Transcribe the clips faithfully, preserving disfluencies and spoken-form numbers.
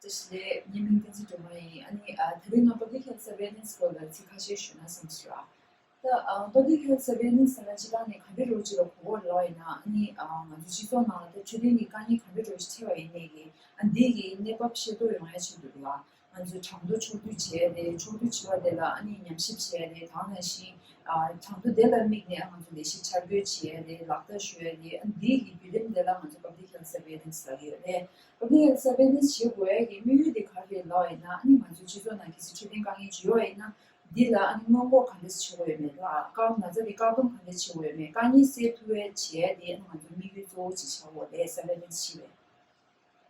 བཀྲ་ཤིས་བདེ་ལེགས། ངའི་མིང་བསྟན་འཛིན་སྒྲོལ་མ་ཡིན། ཨ་ནི་ཨ་དེ་རིང་ང་public health surveillance སྐོར་ལ་ཚིག་ཁ་ཤས་ཞུ་ན་བསམ་སོང་། ད་ཨ་public health surveillance ཟེར་ན་སྤྱིར་བཏང་ནས་ག་འདྲ་རོ་ཅིག་ལ་གོ་སྐོར་ལོག་ཡིན་ན། ཨ་ནི་ཨ་ང་ཚོ་སྤྱི་ཚོགས་ནང་ལ་ད་འཕྲོད་བསྟེན་གྱི་དཀའ་ངལ་ག་འདྲ་རོ་ཞིག་འཕྲད་པ་ཡིན་ནའི་གི་ཨ་འདི་གི་གནས་བབ་ཤེས་རྟོགས་ཡོང་ཡ་ཆེད་དུ་རེད་བ། ང་ཚོས་གྲངས་ཐོ་ཕྱོགས་བསྡུས་བྱས་ཏེ། ཕྱོགས་བསྡུས་བྱས་པ་དེ་ལ་ཨ་ནི་ཉམས་ཞིབ་བྱས་ཏེ། དེ་ནང་བཞིན་ཨ་གྲངས་ཐོ་དེ་ལ་དམིགས་ནས་ཨ་ང་ཚོ་ལས་གཞི་འཆར་འགོད་བྱས་ཏེ་ལག་བསྟར་ཞུ་ཡ་དེ། ཨ་འདི་གི་བརྒྱུད་རིམ་དེ་ལ་ང་ཚོ་public health surveillance ལབ་ཀྱི་ཡོད་རེད། Public health surveillance བྱེད་དགོས་ཡ་གི་དམིགས་ཡུལ་དེ་ག་རེ་རེད་ལབ་པ་ཡིན་ན། ཨ་ནི་ང་ཚོའི་སྤྱི་ཚོགས་ནང་གལ་སྲིད་འཕྲོད་བསྟེན་དཀའ་ངལ་ཅིག་ཡོད་པ་ཡིན་ན། འདི་ལ་ཨ་ནི་སྔོན་འགོག་ག་འདྲས་བྱེད་དགོས་ཡོད་མེད་ལ། བཀག་ན་ཚ་དེ་བཀག་སྡོམ་ག་འདྲས་བྱེད་དགོས་ཡོད་མེད། དཀའ་ངལ་སེལ་ཐུབ་པའི་བྱེད་ཡ་དེ་ཨ་ནི་ང་ཚོ་དམིགས་ཡུལ་གཙོ་བོ་ཅིག་ཆགས་ཡོད་རེད། surveillance བྱེད་པའི།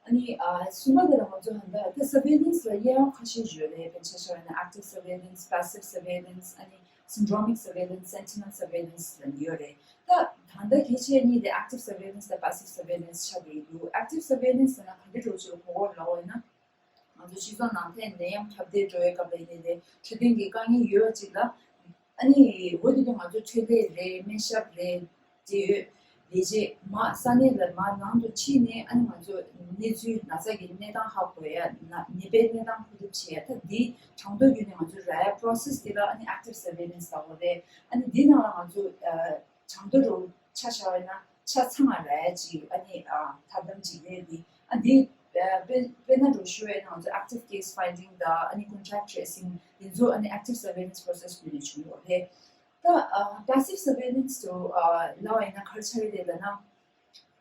ཨ་ནི་ཨ་གསུམ་པ་དེ་ལ་ང་ཚོ་ཧན་ད་ད་surveillance ལ་དབྱེ་བ་ཁ་ཤས་ཡོད་རེད། དཔེར་ན་ཆ་བཞག་ན་active surveillance, passive surveillance, ཨ་ནི་syndromic surveillance, sentinel surveillance ལབ་ཡོད་རེད། ད་ད་ལྟ་གལ་ཆེ་གཉིས་དེ་active surveillance དང་passive surveillance ཆགས་ཀྱི་འདུག Active surveillance ལབ་ན་ག་འདྲ་རོ་ཅིག་ལ་གོ་སྐོར་ལོག་ཡོད་ན། ང་ཚོ་སྤྱི་ཚོགས་ནང་ཐོན་ནད་ཡམས་ཁྱབ་གདལ་འགྲོ་བའི་སྐབས་ལ་ཡིན་ནའི་རེད། འཕྲོད་བསྟེན་གྱི་དཀའ་ངལ་ཡོད་པ་ཅིག་ལ། ཨ་ནི་འོ་དེ་དུས་ང་ཚོ་འཕྲོད་བསྟེན་རེད། སྨན་ཞབས་རེད། འབྲེལ་ཡོད་ལས་བྱེད་མར་ས་གནས་ལ་མར་ནང་དུ་ཕྱིན་ནས། ཨ་ནི་ང་ཚོ་གནས་ཚུལ་ན་ཚ་གི་གནས་སྟངས་ཧ་གོ་ཡ། ན་ནད་པའི་གནས་སྟངས་གོ་ཐུབ་བྱེད་ཡ། ད་འདི་གྲངས་ཐོ་བརྒྱུད་ནས་ང་ཚོ་རག་ཡ་process དེ་ལ་ཨ་ནི་active surveillance ལབ་ཀྱི་ཡོད་རེད། ཨ་ནི་འདི་ནང་ལ་ང་ཚོ་ཨ། གྲངས་ཐོ་རུ་ཆ་བཞག་པ་ཡིན་ན་ཆ་ཚང་བ་རག་ཡ་ཅིག་ཨ་ནི་ཨ་ཐབས་ལམ་ཅིག་རེད་འདི། ཨ་འདི་ཨ་དཔེ་དཔེར་ན་རུ་ཞུ་བ་ཡིན་ན་ང་ཚོ་active case finding དང་ཨ་ནི་contact tracing འདི་ཚོ་ཨ་ནི་active surveillance process བརྒྱུད་ནས་བྱུང་ཡོད་རེད། ད་ཨ་passive surveillance དུ་ཨ་ལབ་པ་ཡིན་ན་ག་རེ་ཆགས་ཀྱི་རེད་ལབ་ན།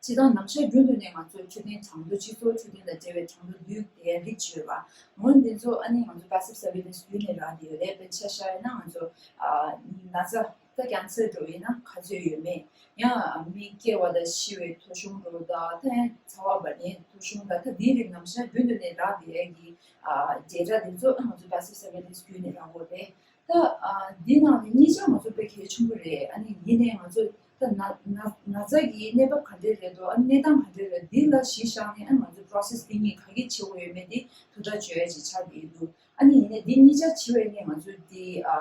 སྤྱིར་བཏང་ནམ་ཞག་རྒྱུན་དུ་ནས་ང་ཚོ་འཕྲོད་བསྟེན་གྲངས་ཐོ། སྤྱི་ཚོགས་འཕྲོད་བསྟེན་དང་འབྲེལ་བའི་གྲངས་ཐོ་བསྡུས་བསྡད་ཡ་རིགས་ཅིག་ཡོད་པ། འོ་འདི་ཚོ་ཨ་ནི་ང་ཚོ་passive surveillance བརྒྱུད་ནས་རག་བསྡད་ཡོད་རེད། དཔེར་ན་ཆ་བཞག་ཡིན་ན་ང་ཚོ་ཨ་ན་ཚ་ད་cancer འདྲ་བོ་ཡིན་ན་ག་ཚོད་ཡོད་མེད། ཡང་མི་སྐྱེ་བ་དང་ཤི་བའི་ཐོ་གཞུང་འདྲ་བོ་དང་། ད་ཚ་བ་འབར་ནས་ཐོ་གཞུང་དང་། ད་འདིའི་རིགས་ནམ་ཞག་རྒྱུན་དུ་ནས་རག་བསྡད་ཡ་གི་ཨ་data འདི་ཚོ་ཨ་ང་ཚོ་passive surveillance བརྒྱུད་ནས་རག་གི་ཡོད་རེད། ད་ཨ་འདི་ནང་ནས་གཉིས་ཆ་ང་ཚོ་དཔེ་གལ་ཆེན་པོ་རེད། ཨ་ནི་ཡིན་ནའི་ང་ཚོ་ད་ན་ན་ན་ཚ་གི་གནས་བབ་ག་འདྲས་རེད་འདུག་ཨ་ནི་གནས་སྟངས་ག་འདྲས་རེད། འདི་ལ་གཞི་བཞག་ནས་ཨ་ནི་ང་ཚོ་process འདི་གཉིས་ག་གི་བྱེད་དགོས་ཡོད་མེད་འདི་ཐུགས་ཁྲལ་བྱེད་ཡ་ཅིག་ཆགས་བསྡད་འདུག་ཨ་ནི་ཡིན་ནའི་འདི་གཉིས་ཆ་བྱེད་པ་ཡིན་ནའི་ང་ཚོ་འདི་ཨ་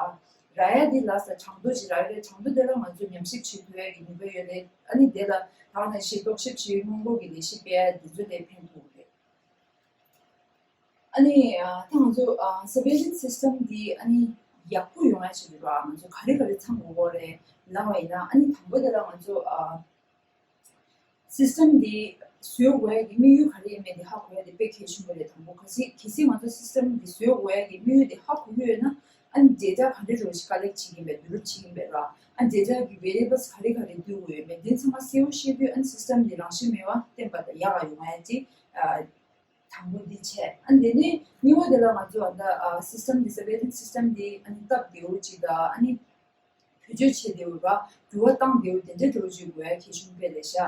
རག་ཡ་འདི་ལ་ས་གྲངས་ཐོ་ཅིག་རག་ཡ་རེད། གྲངས་ཐོ་དེ་ལ་ང་ཚོ་ཉམས་ཞིབ་བྱེད་ཐུབ་ཡ་གི་ནུས་པ་ཡོད་རེད། ཨ་ནི་དེ་ལ་ད་ག་ནང་བཞིན་རྟོག་ཞིབ་བྱེད་སྔོན་འགོག་གི་ལས་གཞི་སྤེལ་ཡ་འདི་ཚོ་ལ་ཕན་ཐོགས་རེད། ཨ་ནི་ཨ་ད་ང་ཚོ་ཨ་surveillance system འདི་ཨ་ནི་ཡག་པོ་ཡོང་ཡ་ཆེད་དུ་ར་ང་ཚོ་ག་རེ་ག་རེ་ཚང་དགོས་རེད་ལབ་པ་ཡིན་ན། ཨ་ནི་དང་པོ་དེ་ལ་ང་ཚོ་ཨ་system འདི་བཟོ་དགོས་ཡ་གི་དམིགས་ཡུལ་ག་རེ་ཡིན་མིན་འདི་ཧ་གོ་ཡ་དེ་དཔེ་གལ་ཆེན་པོ་རེད། དང་པོ་གལ་སྲིད་གལ་སྲིད་ང་ཚོ་system འདི་བཟོ་དགོས་ཡ་གི་དམིགས་ཡུལ་དེ་ཧ་གོ་གི་ཡོད་ན། ཨ་ནི་data ག་འདྲ་རུ་ཞིག་collect བྱེད་ཀྱིན་པས། བསྡུ་རུབ་བྱེད་ཀྱིན་པས་ར། ཨ་ནི་data གི་variables ག་རེ་ག་རེ་བསྡུ་དགོས་ཡོད་མེད་འདི་ཚང་མ་གསལ་པོ་ཤེས་དུས། ཨ་ནི་system འདི་རང་བཞིན་མེད་པ་བརྟན་པ་དང་ཡག་ག་ཡོང་ཡ་ཅིག་ཨ། དང་པོ་འདི་བྱས། ཨ་ནི་དེ་ནས་གཉིས་པ་དེ་ལ་ང་ཚོ་ཨ་ད་ཨ་system འདི་surveillance system འདི་ཨ་ནི་སྟབས་བདེ་བོ་ཅིག་དང་། ཨ་ནི་བེད་སྤྱོད་བྱེད་བདེ་བོ་ར། འགྱུར་བ་བཏང་བདེ་བོ་དེ་འདྲ་འདྲ་བོ་ཅིག་དགོས་ཡ་གལ་ཆེན་པོ་དཔེ་ལེ་ཤ།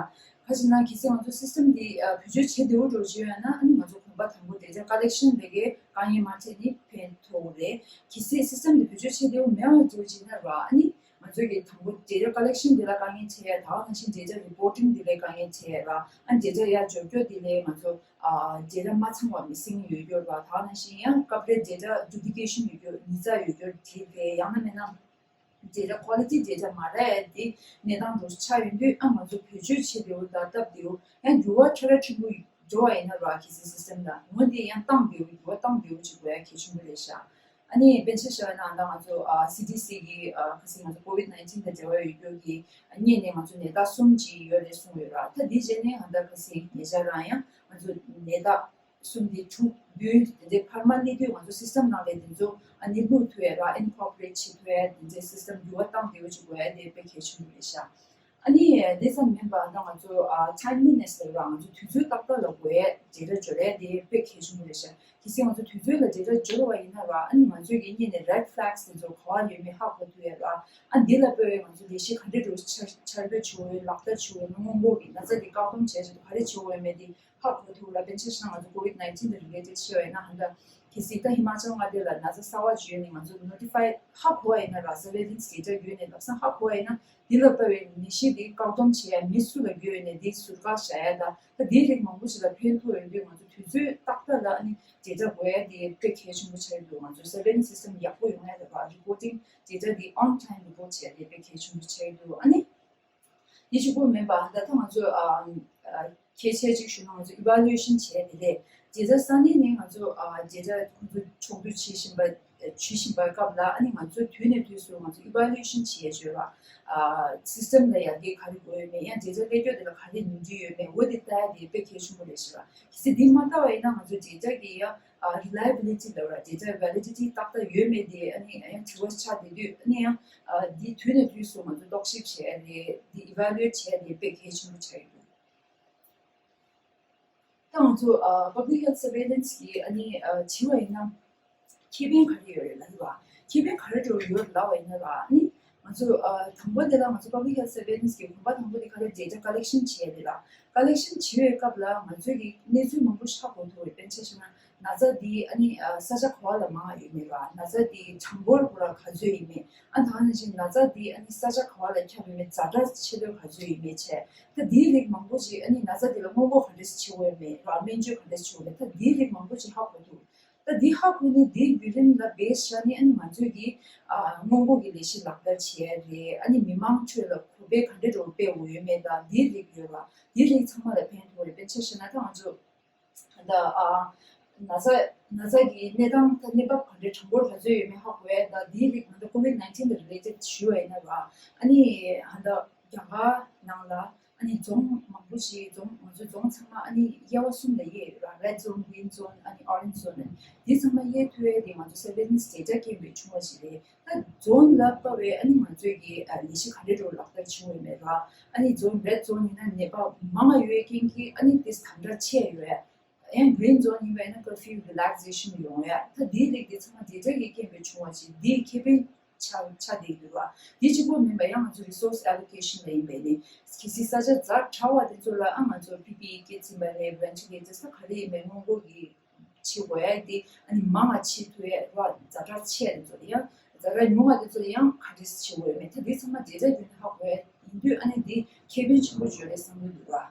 ག་ཅི་ན་གལ་སྲིད་ང་ཚོ་system འདི་ཨ་བེད་སྤྱོད་བྱེད་བདེ་བོ་འདྲ་བོ་ཅིག་ཡོད་ན། ཨ་ནི་ང་ཚོ་གོམ་པ་དང་པོ་data collection ལ་གའི་དཀའ་ངལ་མ་འཕྲད་ནི་ཕན་ཐོགས་རེད། གལ་སྲིད་system འདི་བེད་སྤྱོད་བྱེད་བདེ་བོ་མེད་པ་འདྲ་བོ་ཅིག་ན་ར། ཨ་ནི་ང་ཚོ་གི་དང་པོ་data collection འདི་ལ་དཀའ་ངལ་འཕྲད་ཡ། ད་ག་ནང་བཞིན་data reporting འདི་ལ་དཀའ་ངལ་འཕྲད་ཡ་ར། ཨ་data ཡར་འབྱོར་སྐྱོར་འདི་ལ་ང་ཚོ་ཨ་data མ་ཚང་བ་missing ཡོད་རྒྱུ་ར། ད་ག་ནང་བཞིན་ཡང་སྐབས་རེ་data duplication ཡོད་རྒྱུ། ཉིས་རྩ་ཡོད་རྒྱུ་དེ་རེད། ཡང་ན་མིན་ན་data quality data མ་རག་ཡ་འདི་གནས་སྟངས་འདྲ་ཆགས་ཡོང་དུས། ཨ་ང་ཚོ་བེད་སྤྱོད་བྱེད་བདེ་བོ་དང་སྟབས་བདེ་བོ། ཡང་འགྱུར་བ་ཕྲ་རགས་ཕྲན་བུ་འགྲོ་བ་ཡིན་ན་ར། གལ་སྲིད་system ལ་འོ་འདི་ཡང་བཏང་བདེ་བོ། འགྱུར་བ་བཏང་བདེ་བོ་ཅིག་དགོས་ཡ་གལ་ཆེན་པོ་རེད་ཤག་ཨ་ནི་དཔེར་ན་ཆ་བཞག་ན་ད་ང་ཚོ་ཨ་སི་ཌི་སི་གི་ཨ་ཁ་སང་ང་ཚོ་ཀོ་ཝིཌ་ནའིན་ཊིན་དང་འབྲེལ་བ་ཡོད་རྒྱུ་གི་ཨ་སྔོན་ནས་ང་ཚོ་ནད་རྟགས་གསུམ་ཅིག་ཡོད་རེད་གསུངས་ཡོད་ར། ད་འདི་རྗེས་ནས་ང་ད་ཁ་སང་ཉེ་ཆར་རང་ཡང་ང་ཚོ་ནད་རྟགས་གསུམ་འདི་དྲུག་བདུན་དེ་འདྲའི་འཕར་མ་སླེབས་དུས། ང་ཚོ་སི་སི་ཊམ་ནང་ལ་དེ་ཚོ་ཨ་ནི་བླུག་ཐུབ་ཡ་ར། ཨིན་ཀོ་པོ་རེཊ་བྱེད་ཐུབ་ཡ། དེ་འདྲའི་སི་སི་ཊམ་འགྱུར་བ་བཏང་བདེ་བོ་ཅིག་དགོས་ཡ་དེ་དཔེ་གལ་ཆེན་པོ་རེད་ཤག་ཨ་ནི་དེ་ཙམ་མིན་པ་ད་ང་ཚོ་ཨ་ཊའིམ་ལི་ནེ་སི་ལབ་ར། ང་ཚོ་དུས་ཚོད་ཏག་ཏག་ལ་དགོས་ཡ་ཌེ་ཊ་འབྱོར་ཡ་དེ་དཔེ་གལ་ཆེན་པོ་རེད་ཤག་གལ་སྲིད་ང་ཚོ་དུས་ཚོད་ལ་ཌེ་ཊ་འབྱོར་བ་ཡིན་ན་ར། ཨ་ནི་ང་ཚོས་ཀྱི་སྔོན་ནས་རེཌ་ཕ་ལེག་སི་དེ་ཚོ་ག་པར་ཡོད་མེད་ཧ་གོ་ཐུབ་ཡ་ར། ཨ་འདི་ལ་དཔག་པའི་ང་ཚོ་ལས་གཞི་ག་འདྲ་འདྲ་བོ་འཆར་འཆར་འགོད་བྱེད་དགོས་ཡོད། ལག་བསྟར་བྱེད་དགོས་ཡོད། སྔོན་འགོག་གི་ན་ཚ་དེ་བཀག་སྡོམ་བྱེད་ཆེད་དུ་ག་རེ་བྱེད་དགོས་ཡོད་མེད་དེ་ཧ་གོ་ཐུབ་ར། དཔེར་ན་ཆ་བཞག་ན་ང་ཚོ་ཀོ་ཝིཌ་ནའིན་ཊིན་དང་རི་ལེ་ཊེཌ་བྱས་པ་ཡིན་ན། ཧ་ད་གལ་སྲིད་ད་ཧི་མ་ཅལ་མངའ་སྡེ་ལ་ན་ཚ་གསར་བ་ཅིག་ཡོད་ནས་ང་ཚོ་ནོ་ཊི་ཕའི་ཧ་གོ་བ་ཡིན་ན་ར། སར་ཝེ་ལེན་སི་ཌེ་ཊ་ཡོད་ནས་ལབ་ས་ཧ་གོ་བ་ཡིན་ན། འདི་ལ་དཔག་པའི་ནད་གཞི་འདི་བཀག་སྡོམ་བྱེད་ཡ་མི་སུ་ལ་ཡོད་ནས་འདི་ཟུར་བཀག་བཞག་ཡ་དང་། ད་འདིའི་རིགས་མང་པོ་ཞིག་ལ་ཕན་ཐོགས་ཡོང་དུས། ང་ཚོ་དུས་ཚོད་ཏག་ཏག་ལ་ཨ་ནི་ཌེ་ཊ་དགོས་ཡ་དེ་དཔེ་གལ་ཆེན་པོ་ཆགས་ཀྱི་འདུག་ང་ཚོ་སར་ཝེ་ལེན་སི་སི་ཊམ་ཡག་པོ་ཡོང་ཡ་དང་ར། རི་པོར་ཊིང་ཌེ་ཊ་འདི་ཨོན་ཊའིམ་རི་པོརཊ་བྱེད་ཡ་དེ་དཔེ་གལ་ཆེན་པོ་ཆགས་ཀྱི་འདུག་ཨ་ནི་འདི་གཅིག་པོ་མིན་པ། ད་ད་ང་ཚོ་ཨ་ ཨ་གལ་ཆེ་གཅིག་ཞུ་ན་ང་ཚོ་evaluation་བྱས་དེ་རེད། བརྗེ་ཆགས་ས་གནས་ནས་ང་ཚོ་ཨ་བརྗེ་ཆགས་ཁོང་ཚོ་ཕྱོགས་བསྡུ་བྱེད་བཞིན་པ་བྱེད་བཞིན་པའི་སྐབས་ལ་ཨ་ནི་ང་ཚོ་དུས་ནས་དུས་སུ་ང་ཚོ་evaluation་བྱེད་ཡས་ཡོད་པ། ཨ་system་ལ་ཡར་རྒྱས་ག་རེ་དགོས་ཡོད་མེད། ཡང་བརྗེ་ཆགས་སླེབས་ཀྱོག་དེ་ལ་ག་རེ་ནོར་འཁྲུལ་ཡོད་མེད། འོ་དེ་ལྟ་ཡ་དེ་དཔེ་གལ་ཆེན་པོ་རེད་ཤག་དེ་འདི་མ་ལྟ་བ་ཡིན་ན་ང་ཚོ་བརྗེ་ཆགས་ཀྱི་ཡ་ཨ་reliability་ལབ་ར། བརྗེ་ཆགས་validity་ཏག་ཏག་ཡོད་མེད་དེ་ཨ་ནི་ཡང་དྲི་བ་ཆགས་བསྡད་དུས་ཨ་ནི་ཡང་ཨ་འདི་དུས་ནས་དུས་སུ་ང་ཚོ་རྟོག་ཞིབ་བྱས་རེད། འདི་evaluate་བྱས་རེད། དཔེ་གལ་ཆེན་པོ་ཆགས་ཡོད། ད་ང་ཚོ་ཨ་public health surveillance་གི་ཨ་ནི་ཨ་བྱེད་པ་ཡིན་ན་ཁེ་ཕན་ག་རེ་ཡོད་རེད་ལབ་པ། ཁེ་ཕན་ག་རེ་འགྲོ་ཡོད་ལབ་པ་ཡིན་ན་ལ་ཨ་ནི་ང་ཚོ་ཨ་དང་པོ་དེ་ལ་ང་ཚོ་public health surveillance་གི་གོམ་པ་དང་པོ་དེ་ག་རེ་data collection་བྱས་རེད་ལ། collection་བྱེད་པའི་སྐབས་ལ་ང་ཚོས་ཀྱི་གནས་ཚུལ་མང་པོ་ཧ་གོ་ཐུབ་རེད། དཔེར་ཆ་བཞག་ན་ན་ཚ་འདི་ཨ་ནི་ཨ་ས་ཆ་ག་བ་ལ་མང་ཡོད་མེད་ལ། ན་ཚ་འདི་གྲངས་འབོར་ག་ལ་ག་ཚོད་ཡིན་མེད། ཨ་ད་ནང་བཞིན་ན་ཚ་འདི་ཨ་ནི་ས་ཆ་ག་བ་ལ་ཁྱབ་ཡོད་མེད། ཛ་དྲག་ཆེ་ལོས་ག་ཚོད་ཡིན་མེད་བྱས། ད་འདིའི་རིགས་མང་པོ་ཞིག་ཨ་ནི་ན་ཚ་འདི་ལ་སྔོན་འགོག་ག་འདྲས་བྱེད་དགོས་མེད་ར། སྨན་བཅོས་ག་འདྲས་བྱེད་དགོས་མེད། ད་འདིའི་རིགས་མང་པོ་ཞིག་ཧ་གོ་ཐུབ། ད་འདི་ཧ་གོ་ནས་འདིའི་བརྒྱུད་རིམ་ལ་བེས་བྱས་ནས་ཨ་ནི་ང་ཚོས་ཀྱི་ཨ་སྔོན་འགོག་གི་ལས་གཞི་ལག་བསྟར་བྱས་རེད། ཨ་ནི་མི་མང་ཁྲོད་ལ་གོ་རྟོགས་ག་འདྲས་འགྲོ་སྤེལ་དགོས་ཡོད་མེད། ད་འདིའི་རིགས་ཡོད་ར། འདིའི་རིགས་ཚང་མ་ལ་ཕན་ཐོགས་རེད། དཔེར་ཆ་བཞག་ན་ད་ང་ཚོ་ད་ཨ་ན་ཚ་ན་ཚ་གི་གནས་སྟངས་ད་གནས་བབ་ག་འདྲའི་གྲངས་འབོར་ག་ཚོད་ཡོད་མེད་ཧ་གོ་ཡས། ད་འདིའི་རིགས་ང་ཚོ་COVID nineteen་དང་related་ཞུ་བ་ཡིན་ན་ར། ཨ་ནི་ད་རྒྱ་གར་ནང་ལ་ཨ་ནི་རྫོང་མང་པོ་ཞིག་རྫོང་ང་ཚོ་རྫོང་ཚང་མ་ཨ་ནི་དབྱེ་བ་གསུམ་ལ་དབྱེ་ཡོད་ར། Red zone, Green zone་ཨ་ནི་Orange zone་ཨ་ནི་འདི་ཚང་མ་དབྱེ་ཐུབ་ཡས་དེ་ང་ཚོ་surveillance data་རྐྱེན་པས་བྱུང་བ་ཞིག་རེད། ད་རྫོང་ལ་དཔག་པའི་ཨ་ནི་ང་ཚོས་ཀྱི་ཨ་ལས་གཞི་ག་འདྲ་འགྲོ་ལག་བསྟར་བྱུང་ཡོད་མེད་ར། ཨ་ནི་རྫོང་Red zone་ཡིན་ན་ནད་པ་མང་བ་ཡོད་རྐྱེན་གྱིས་ཨ་ནི་དེ་དམ་དྲག་ཆེ་ཡོད། ཡང་Green zone་ཡིན་པ་ཡིན་ན་curfew relaxation་ཡོང་ཡ། ད་འདིའི་རིགས་དེ་ཚང་མ་data་གི་རྐྱེན་པས་བྱུང་བ་ཞིག་འདིའི་ཁེ་ཕན་ཆགས་ཆགས་བསྡད་ཡོད་ར། འདི་གཅིག་པོ་མིན་པ་ཡང་ང་ཚོ་resource allocation་ལ་ཡིན་པས་ནི་གལ་སྲིད་ས་ཆ་ཛ་དྲག་པ་དེ་ཚོ་ལ་ཨ་ང་ཚོ་PPE་kits་ཡིན་པ་རེད། ventilators་ད་ག་རེ་ཡིན་པའི་སྔོན་འགོག་གི་བྱེད་དགོས་ཡ་དེ་ཨ་ནི་མང་བ་བྱེད་ཐུབ་ཡ་ར། ཛ་དྲག་ཆེ་ཡ་དེ་ཚོ་ལ་ཡང་ཛ་དྲག་ཉུང་བ་དེ་ཚོ་ལ་ཡང་ག་འདྲས་བྱེད་དགོས་ཡ་མེད། ད་འདི་ཚང་མ་data་བརྒྱུད་ནས་ཧ་གོ་ཡ་ཡིན་དུས་ཨ་ནི་འདི་ཁེ་ཕན་ཆེན་པོ་ཡོད་རེད་བསམ་གྱི་འདུག་ར།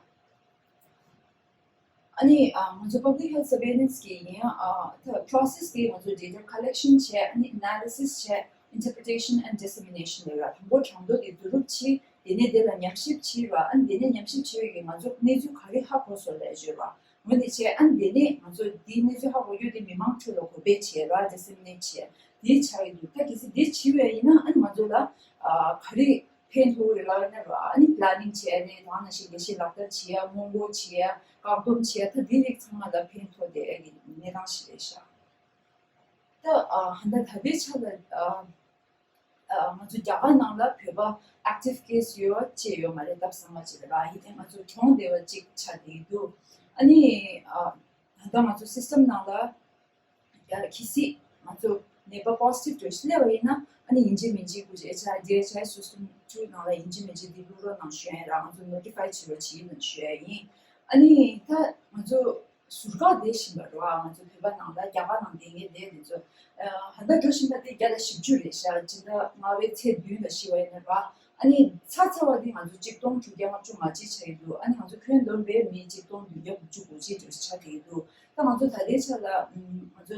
ཨ་ནི་ཨ་ང་ཚོ་public health surveillance་གི་ཡིན་ཡང་ཨ་ད་process་དེ་ང་ཚོ་data collection་བྱས། ཨ་ནི་analysis་བྱས། interpretation and dissemination་ལས་ར། དང་པོ་གྲངས་ཐོ་དེ་བསྡུ་རུབ་བྱས། དེ་ནས་དེ་ལ་ཉམས་ཞིབ་བྱས་ར། ཨ་ནི་དེ་ནས་ཉམས་ཞིབ་བྱས་པའི་ང་ཚོ་གནས་ཚུལ་ག་རེ་ཧ་གོ་སོང་ལབ་ཡོད་ར། འོ་དེ་བྱས། ཨ་ནི་དེ་ནས་ང་ཚོ་དེའི་གནས་ཚུལ་ཧ་གོ་རྒྱུ་དེ་མི་མང་ཁྲོད་ལ་གོ་སྤེལ་བྱས་ར། disseminate་བྱས། དེ་ཆགས་ཀྱི་འདུག་ད་གལ་སྲིད་དེ་བྱས་པ་ཡིན་ན་ཨ་ནི་ང་ཚོ་ལ་ཨ་ག་རེ་ཕན་ཐོགས་རེད་ལབ་ན་ར། ཨ་ནི་planning་བྱས་ནས་ད་ནང་བཞིན་ལས་གཞི་ལག་བསྟར་བྱེད་ཡ། སྔོན་འགོག་བྱེད་ཡ། བཀག་སྡོམ་བྱེད་ཡ། ད་དེ་རིགས་ཚང་མ་ལ་ཕན་ཐོགས་བསྡད་ཡ་གི་གནས་སྟངས་ཤིག་རེད་ཤག་ད་ཨ་ཧན་ད་ད་ལྟའི་ཆ་ལ་ཨ་ཨ་ང་ཚོ་རྒྱ་གར་ནང་ལ་བོད་པ་active case་ཡོད་པ་ཅིག་ཡོད་མ་རེད། སྟབས་བཟང་བ་ཅིག་ལ་ར། ཡིན་ནའི་ང་ཚོ་གྲོངས་བསྡད་པ་ཅིག་ཆགས་བསྡད་ཀྱི་འདུག་ཨ་ནི་ཨ་ད་ལྟ་ང་ཚོ་system་ནང་ལ་ཡར་གལ་སྲིད་ང་ཚོ་ནད་པ་positive་འདྲ་ཞིག་སླེབས་པ་ཡིན་ན་ཨ་ནི་ཡིན་གཅིག་མིན་གཅིག་ཁོ་ཚོ་ཨེཆ་ཨའི་ཌི་ཨེཆ་ཨའི་སོ་སོ་ཚོའི་ནང་ལ་ཡིན་གཅིག་མིན་གཅིག་འདི་བླུག་རོགས་གནང་ཞུ་ཡ་ཡིན་ར། ང་ཚོ་notify་བྱེད་རོགས་བྱེད་ཡིན་ཞུ་ཡ་ཡིན། ཨ་ནི་ད་ང་ཚོ་ཟུར་བཀག་བསྡད་བཞིན་པ་རེད་བ། ང་ཚོ་བོད་པ་ནང་ལ་རྒྱ་གར་ནང་བསྡད་མཁན་དེ་དེ་ཚོ་ཨ་ཧ་ད་འགྲོ་བཞིན་པ་དེ་བརྒྱ་དང་བཞི་བཅུ་རེད་ཤག་སྤྱི་ཟླ་ལྔ་པའི་ཚེས་བདུན་ལ་ཤི་བ་ཡིན་ན་ར། ཨ་ནི་ཚ་ཚ་བ་དེ་ང་ཚོ་གཅིག་སྟོང་དྲུག་བརྒྱ་ལྔ་བཅུ་ང་གཅིག་ཆགས་ཀྱི་འདུག་ཨ་ནི་ང་ཚོ་ཁྱོན་བསྡོམས་པའི་མི་གཅིག་སྟོང་བདུན་བརྒྱ་དགུ་བཅུ་གོ་གཅིག་ཙམ་ཆགས་ཀྱི་འདུག་ད་ང་ཚོ་ད་ལྟའི་ཆ་ལ་ཨམ་ང་ཚོ་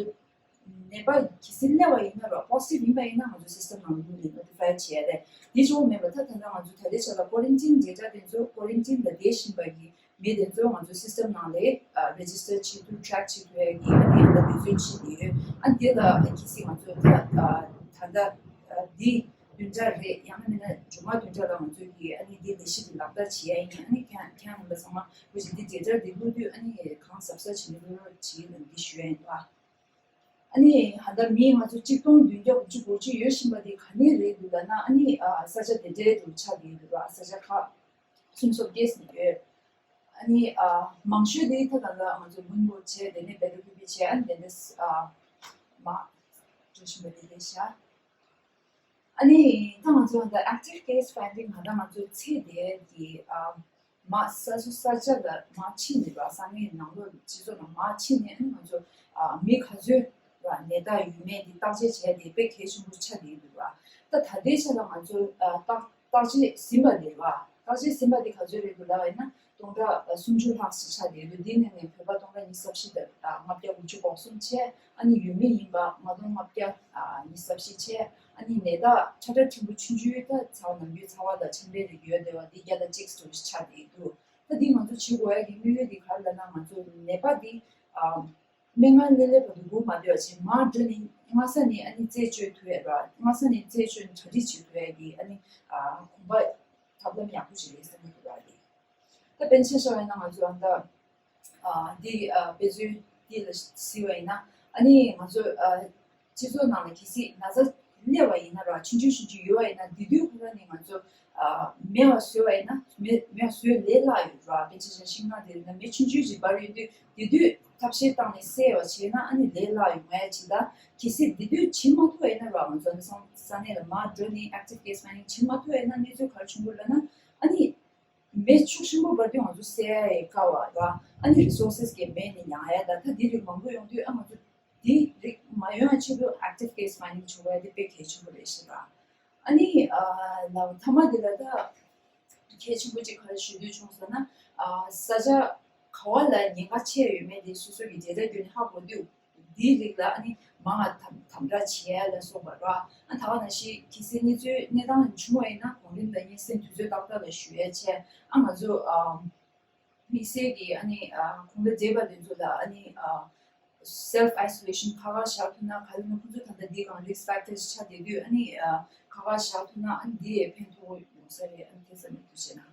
ནད་པ་གལ་སྲིད་སླེབས་པ་ཡིན་ན་ར་positive་ཡིན་པ་ཡིན་ན་ང་ཚོ་system་ནང་ལ་ལུགས་ནས་notify་བྱས་རེད། དེ་གཅིག་པོ་མིན་པ་ད་ད་ལྟ་ང་ཚོ་ད་ལྟའི་ཆ་ལ་quarantine་བྱེད་སྒྲ་དེ་ཚོ་quarantine་ལ་བསྡད་བཞིན་པ་གི་མི་དེ་ཚོ་ང་ཚོ་system་ནང་ལ་register་བྱེད་ཐུབ། track་བྱེད་ཐུབ་ཡ་གི་ཨ་ནི་ཡང་ད་འབད་བརྩོན་བྱེད་ཀྱི་ཡོད། ཨ་ནི་དེ་ལ་གལ་སྲིད་ང་ཚོ་ད་ད་ལྟ་འདི་བདུན་ཕྲག་རེད། ཡང་ན་མིན་ན་ཇུ་མ་བདུན་ཕྲག་ལ་ང་ཚོ་གི་ཨ་ནི་འདི་ལས་གཞི་འདི་ལག་བསྟར་བྱེད་ཡ་ཡིན། ཨ་ནི་ཁྱེད་ཁྱེད་རྣམ་པ་ཚང་མ་ཁོ་ཅིག་འདི་བྱེད་སྒྲ་འདི་བླུག་དུས་ཨ་ནི་གང་གཟབ་གཟབ་བྱེད་ནས་བླུག་རོགས་བྱེད་ལ་འདི་ཞུ་ཡ་ཡིན་པ། ཨ་ནི་ད་ལྟ་མི་ང་ཚོ་གཅིག་སྟོང་བདུན་བརྒྱ་དགུ་བཅུ་གོ་གཅིག་ཡོད་བཞིན་པ་དེ་ག་ནས་རེད་འདུག་ལབ་ན། ཨ་ནི་ཨ་ས་ཆ་དེ་འདྲའི་དུ་ཆགས་ཀྱི་ཡོད་འདུག་ཨ་ས་ཆ་ཁག་སུམ་ཅུ་སོ་བརྒྱད་ནས་ཡོད། ཨ་ནི་ཨ་མང་ཤོས་དེ་ད་ལྟ་ང་ཚོ་མོན་གྷོ་བྱས། དེ་ནས་བེ་ཏུ་ཕུ་པི་བྱས། ཨ་ནི་དེ་ནས་ཨ་མ་འགྲོ་བཞིན་པ་དེ་རེད་ཤག་ཨ་ནི་ད་ང་ཚོ་ད་active case finding་ང་ད་ང་ཚོ་ཚེ་འདས་ཀྱི་ཨ་མ་ས་སོ་ས་ཆ་ལ་མ་ཕྱིན་ནས་ར། ས་གནས་ནང་ལོགས་སྤྱི་ཚོགས་ལ་མ་ཕྱིན་ནས་ཨ་ནི་ང་ཚོ་ཨ་མི་ག་ཚོད་ར་ནད་རྟགས་ཡོད་མེད་འདི་བརྟག་དཔྱད་བྱས་ཏེ་དཔེ་གལ་ཆེན་པོ་ཆགས་བསྡད་ཡོད་ར། ད་ད་ལྟའི་ཆ་ལ་ང་ཚོ་ཨ་བརྟག་བརྟག་དཔྱད་ཟིན་པ་དེ་ར། བརྟག་དཔྱད་ཟིན་པ་དེ་ག་ཚོད་རེད་འདུག་ལབ་པ་ཡིན་ན་སྟོང་ཕྲག་སུམ་ཅུ་ལྷག་ཙམ་ཆགས་བསྡད་ཡོད་འདུག་འདིའི་ནང་ནས་བོད་པ་སྟོང་ཕྲག་ཉི་ཤུ་རྩ་བཞི་དང་ལྔ་བརྒྱ་དགུ་བཅུ་གོ་གསུམ་བྱས། ཨ་ནི་ཡུལ་མི་ཡིན་པ་ལྔ་སྟོང་ལྔ་བརྒྱ་ཉི་ཤུ་རྩ་བཞི་བྱས། ཨ་ནི་ནད་རྟགས་ཁྲ་ཁྲ་ཕྲན་བུ་ཆུང་ཆུང་ད་ཚ་བ་ནམ་རྒྱུན་ཚ་བ་དང་ཆམ་པའི་རིགས་ཡོད་བསྡད་པ་འདི་བརྒྱ་དང་གཅིག་ཙམ་ཆགས་བསྡད་འདུག་ད་འདི་ང་ཚོ་བྱེད་དགོས་ཡ་གི་དམིགས་ཡུལ་འདི་ག་རེ་ལབ་ན། ང་ཚོ་ནད་པ་འདི་ཨ་སྨན་ཁང་སླེབས་སླེབས་བར་དུ་སྒུག་མ་སྡོད་པ་བྱས། མར་འགྲོ་ནས་སྔ་ས་ནས་ཨ་ནི་རྩད་གཅོད་ཐུབ་ཡ་ར། སྔ་ས་ནས་རྩད་གཅོད་གྲ་སྒྲིག་བྱེད་ཐུབ་ཡ་གི་ཨ་ནི་ཨ་གོམ་པ་ཐབས་ལམ་ཡག་པོ་ཞིག་རེད་བསམ་གྱི་འདུག་ར། དེ་ད་དཔེར་ན་ཆ་བཞག་པ་ཡིན་ན་ང་ཚོ་ཨ་ད་ཨ་འདི་ཨ་དཔེ་མཚོན་འདི་ལ་གཟིགས་པ་ཡིན་ན། ཨ་ནི་ང་ཚོ་ཨ་སྤྱི་ཚོགས་ནང་ལ་གལ་སྲིད་ན་ཚ་སླེབས་པ་ཡིན་ན་ར། ཆུང་ཆུང་ཆུང་ཆུང་ཡོད་པ་ཡིན་ན། དེ་དུས་ཁོ་རང་ནས་ང་ཚོ་ཨ་མེད་པ་བཟོས་པ་ཡིན་ན། མེད་མེད་པ་བཟོས་ལས་སླ་ཡོད་ར། དཔེར་ན་ཆ་བཞག་ཤིང་ནགས་དེ་ཡིན་ན་མེ་ཆུང་ཆུང་ཅིག་འབར་ཡོང་དུས། དེ་དུས་ཐབས་ཤེས་བཏང་ནས་བསལ་བ་བྱས་ན་ཨ་ནི་ལས་སླ་ཡོང་ཡ་ཅིག་ད་གལ་སྲིད་དེ་དུས་བྱེད་མ་ཐུབ་པ་ཡིན་ན་ར། ང་ཚོ་ཨ་ནི་ས་ས་གནས་ལ་མར་འགྲོ་ནས་active case finding བྱེད་མ་ཐུབ་པ་ཡིན་ན། གནས་ཚུལ་ག་རེ་བྱུང་དགོས་ལབ་ན། ཨ་ནི་མེ་ཤུགས་ཆེན་པོ་འབར་དུས་ང་ཚོ་བསལ་ཡ་དཀའ་བ་ར། ཨ་ནི་resources གི་མེད་ནས་མྱངས་ཡ། ད་ད་དེ་རིགས་མང་པོ་ཡོང་དུས། ཨ་ང་ཚོ་དེ་རིགས་མ་ཡོང་ཡ་ཆེད་དུ་active case finding བྱེད་དགོས་ཡ་དེ་དཔེ་གལ་ཆེན་པོ་རེད་ཤག་ར། ཨ་ནི་ཨ་ལ་མཐའ་མ་དེ་ལ་ད་གལ་ཆེན་པོ་གཅིག་ག་རེ་ཞུ་འདོད་བྱུང་ཟེར་ན། ཨ་ས་ཆ་ག་བ་ལ་ཉེན་ཁ་ཆེ་ཡོད་མེད་དེ་སོ་སོ་གི་data བརྒྱུད་ནས་ཧ་གོ་དུས། དེའི་རིགས་ལ་ཨ་ནི་མང་ང་དམ་དམ་དྲག་བྱེད་ཡ་ལ་སོགས་པ་ར། ཨ་ད་ག་ནང་བཞིན་གལ་སྲིད་གནས་ཚུལ་གནས་སྟངས་བྱུང་བ་ཡིན་ན། གོང་རིམ་ལ་སྙན་སེང་དུས་ཚོད་ཏག་ཏག་ལ་ཞུ་ཡ་བྱས། ཨ་ང་ཚོ་ཨ་དམིགས་བསལ་གྱི་ཨ་ནི་ཨ་གོང་ལ་འདས་པ་དེ་ཚོ་ལ་ཨ་ནི་ཨ་self isolation ཁག་ཁག་བཞག་ཐུབ་ན། ག་རེ་ཡིན་ན་ཁོང་ཚོ་ད་ལྟ་འདི་གང་risk factors ཆགས་བསྡད་དུས། ཨ་ནི་ཨ་ཁག་ཁག་བཞག་ཐུབ་ན་ཨ་ནི་འདི་ཡས་ཕན་ཐོགས་ཡོང་ས་རེད། ཨ་ནི་དེ་ཙམ་མེད་དུ་བྱས་ན།